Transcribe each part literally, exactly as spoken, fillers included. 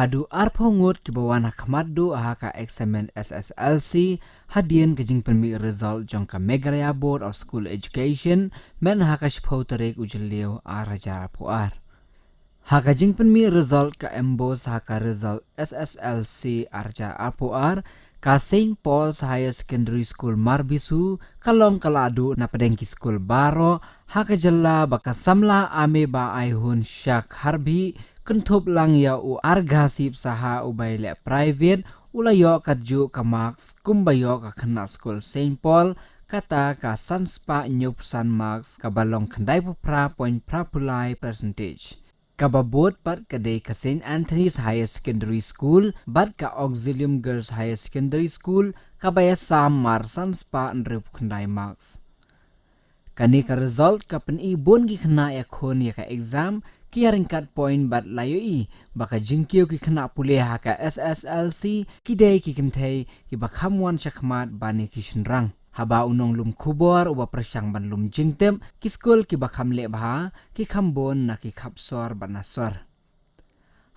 Haduh arphew ngut kiba wan ha khmat duh ha ka eksamin S S L C hadien ka jingpynmih result jong ka Meghalaya Board of School Education, mynta ha ka shiphew tarik u Jylliew ar hajar arphew ar. Ha ka jingpynmih result ka MBOSE ha ka result S S L C ar hajar arphew ar, ka Saint Paul's Higher Secondary School Marbisu ka long ka la duh na pdeng ki skul baroh ha ka jylla, ba ka samla Ameba Aihun Shakharbi kynthup lang ïa u Arghasip Saha uba ïaleh private, u la ïoh katjuh ka marks kumba ïoh ka khynnah skul Saint Paul, kata ka san spah hynñiewphew san marks, kaba long khyndaiphew phra point phra phew lai percentage. Kaba bud pat ka dei ka Saint Anthony's Higher Secondary School bad ka Auxilium Girls Higher Secondary School, kaba ïasam mar san spah hynriewphew khyndai marks. Kane ka result ka pyni bun ki khynnah ïakhun ïa ka exam, ki ïaryngkat point bad la ïohi ba ka jingkiew ki khynnah pule ha ka S S L C ki dei ki kynthei kiba kham wan shakhmat ban ïa ki shynrang. Haba u nonglum khubor uba pyrshang ban lum jingtip, ki skul kiba kham leh bha ki kham bun na ki khap sor bad na sor.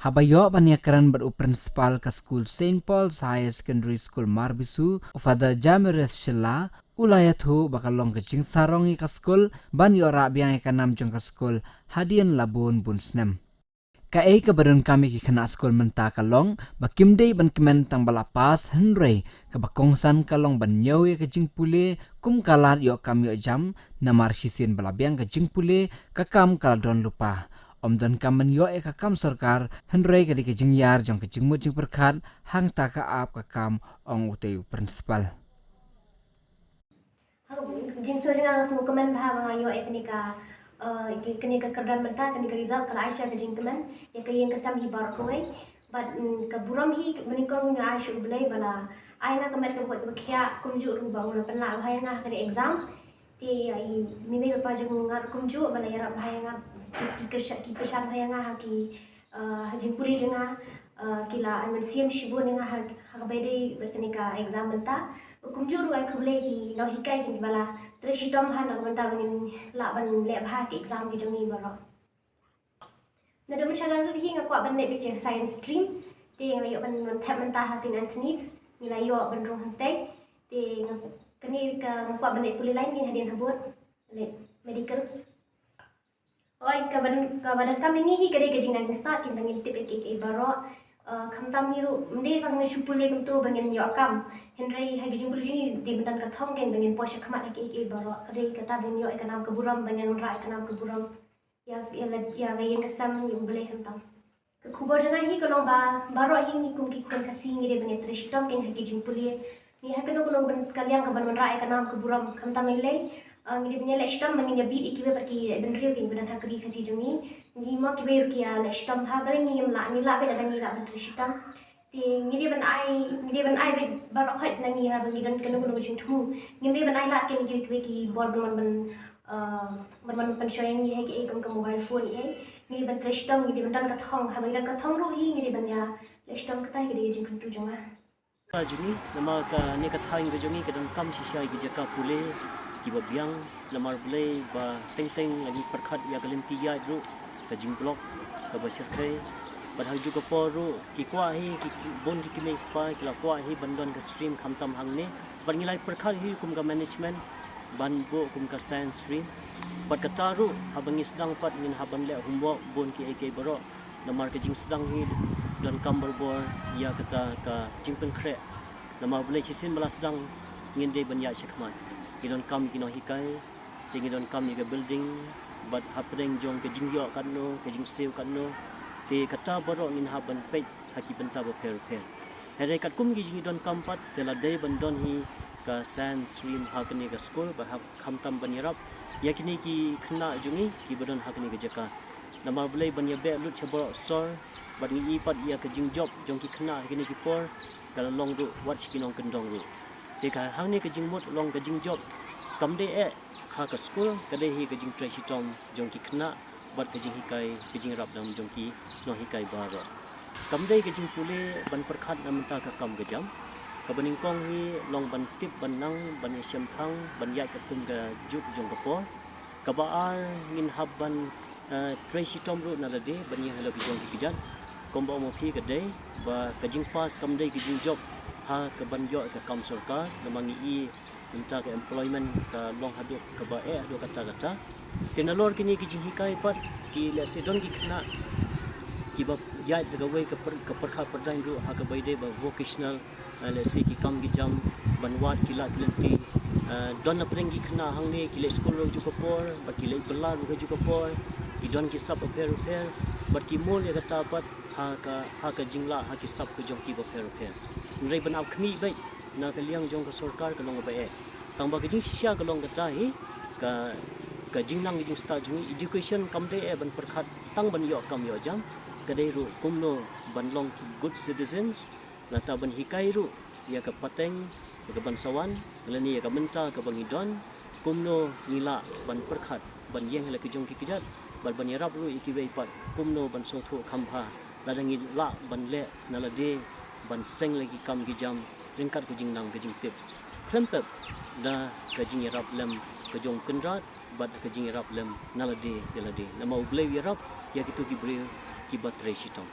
Haba ïoh ban ïakren bad u principal ka skul Saint Paul's Higher Secondary School Marbisu, u Father Jamirus Shylla, u la ïathuh ba ka long ka jingsarong ïa ka skul ban ïoh rah biang ïa ka nam jong ka skul hadien la bun bun snem. Kaei kaba donkam ïa ki khynnah skul mynta ka long ba kim dei ban kmen tang ba la pass, hynrei kaba kongsan ka long ban ñiew ïa ka jingpule kum ka lad ïoh kam ïoh jam, namar shisien ba la biang ka jingpule, ka kam ka la don lypa. Ym donkam ban ïoh ïa ka kam sorkar, hynrei ka dei ka jingïar jong ka jingmut jingpyrkhat, hangta ka ap ka kam, ong utei u principal. Jingsngew jong nga, nga sngewkmen bha ba nga ïoh ïa kane ka, eh, ïa kane ka kyrdan mynta, kane ka result ka la ai sha ka jingkmen ïa ka ïing ka sem hi baroh kawei. Bad, mm, ka burom hi mynnyngkong nga ai sha U Blei ba la ai nga ka met ka pyrkhat kaba khiah, kumjuh ruh ba u la pynlah bha ïa nga ha kane ka exam. Te ïa i mei mei papa jong nga ruh kumjuh ba la ïarap bha ïa nga, ki, ki kyrshan, ki kyrshan bha ïa nga ha ki, eh, ha jingpule jong nga, eh, ki la ai mynsiem shibun ïa nga ha, ha kaba ïadei bad kane ka exam mynta. Kumjuh ruh ai khublei ki nonghikai kiba la trei shitom ha na ka bynta ba ngin lah ban leh bha ki exam ki jong ngi baroh. Naduh mynshwa ruh hi nga kwah ban leh beit ïa ka science stream. Te nga la ïoh ban wan thep mynta ha Saint Anthony's. Ngi la ïoh ban rung hangtei. Te nga, kane ka nga kwah ban leh pule line, ngi hadien habud leh medical. Oi, kaba, kaba donkam ïa ngi hi ka dei ka jingnang jingstad, kynmaw ngin tip ïa kiei kiei baroh. Eh, khamtam ngi ruh, ym dei ba ngin shu pule kumto ba ngin ïoh kam. Hynrei ha ki jingpule jong ngi dei ban don ka thong kein ba ngin poi shakhmat ha kiei kiei baroh. Ka dei kata ba ngin ïoh ïa ka nam ka burom, ba ngin wanrah ïa ka nam ka burom ïa, ïa la, ïa ka ïing ka sem, ïa U Blei khamtam. Ka khubor jong nga hi ka long ba baroh hi ngi kum ki khun Khasi ngi dei ban ïa trei shitom kein ha ki jingpule. Ngi ha kano kano ka liang ka ban wanrah ïa ka nam ka burom, khamtam ïalei, eh, ngi dei ban ïaleh shitom ba ngin ïa beat ïa kiwei pat ki briew kiba don ha ka ri Khasi jong ngi. Ngi mo kiwei ruh ki ïaleh shitom bha, balei ngim lah, ngi lah beit lada ngi lah ban trei shitom. Te ngi dei ban ai, ngi dei ban ai beit baroh khoit na ngi haba ngi don kano kano ka jingthmu. Ngim dei ban ai lad kein ïa kiwei ki bor ban wan ban, eh, ban wan pynshoi ïa ngi ha kiei kum ka mobile phone ïa. Ngi dei ban trei shitom, ngi dei ban don ka thong, haba ngi don ka thong ruh hi ngi dei ban ïaleh shitom. Kata hi ka dei ka jingkyntu jong nga. Ka jong ngi, namar kane ka thaiñ ka jong ngi ka donkam shisha ïa ki jaka pule kiba biang, namar balei ba teng teng la ngi pyrkhat ïa ka lynti ïaid ruh, ka jingblok kaba shyrkhei. Bad ha kajuh ka por ruh ki kwah hi, ki, ki bun ki kmie ki kpa ki la kwah hi ban don ka stream khamtam hangne. Bad ngi la pyrkhat hi kum ka management ban buh kum ka science stream. Bad kata ruh haba ngi sdang pat ngin hap ban leh homework bun kiei kiei baroh. Namar ka jingsdang hi donkam barabor ïa kata ka jingpynkhreh. Namar balei shisien ba la sdang ngin dei ban ïaid shakhmat. Ngi donkam ki nonghikai, te ngi donkam ïa ka building, bad hapdeng jong ka jingïoh katno, ka jingsiew katno. Te kata baroh ngin hap ban peit ha ki bynta bapher bapher. Hynrei katkum ki jingdonkam pat te la dei ban don hi ka science stream ha kane ka skul, bad hap khamtam ban ïarap ïa kine ki khynnah jong ngi kiba don ha kane ka jaka. Namar balei ban ïa beh lut sha baroh sor, bad ngi i pat ïa ka jingjop jong ki khynnah ha kine ki por ka la long ruh wat sha ki nongkyndong ruh. Te ka hangne ka jingmut long ka jingjop kam dei eh ha ka skul, ka dei hi ka jingtrei shitom jong ki khynnah bad ka jinghikai, ka jingïarap dang jong ki nonghikai baroh. Kam dei ka jingpule ban pyrkhat na mynta ka kam ka jam. Kaba nyngkong hi long ban tip ban nang, ban ïa shemphang, ban ïaid katkum ka juk jong ka por. Kaba ar ngin hap ban, eh, trei shitom ruh na lade ban ïa halor ki jong ki kjat. Kumba ong ma phi ka dei ba ka jingpass kam dei ka jingjop ha ka ban ïoh ka kam sorkar, namar ngi i mynta ka employment ka long haduh kaba eh haduh katta katta. Te nalor kine ki jinghikai pat ki lehse don ki khynnah kiba ïaid da kawei ka per-, ka pyrkhat pyrdaiñ ruh ha kaba ïadei ba vocational, eh, lehse ki kam ki jam ban wad ki lad ki lynti. Eh, don na pdeng ki khynnah hangne ki leit skul ruh ha kajuh ka por, bad ki leit bylla ruh ha kajuh ka por, ki don ki sap bapher bapher, bad ki mul ïa kata pat ha ka, ha ka jinglah ha ki sap ka jong ki bapher bapher. Hynrei ban ap khmih beit na ka liang jong ka sorkar ka long kaba eh. Tangba ka jingshisha ka long kata hi, ka, ka jingnang ka jingstad jong ngi, education kam dei eh ban pyrkhat tang ban ïoh kam ïoh jam, ka dei ruh kumno ban long good citizens, nangta ban hikai ruh ïa ka pateng, ïa ka ban sa wan, lane ïa ka mynta kaba ngi don, kumno ngi lah ban pyrkhat ban ïeng ha la ki jong ki kjat, bad ban ïarap ruh ïa kiwei pat kumno ban sngewthuh kham bha, lada ngi lah ban leh na lade ban seng la ki kam ki jam ryngkat ka jingnang ka jingtip, khlem pep da ka jingïarap lem ka jong u kynrad bad ka jingïarap lem na lade ïa lade. Namar U Blei u ïarap ïa kito ki briew kiba trei shitom.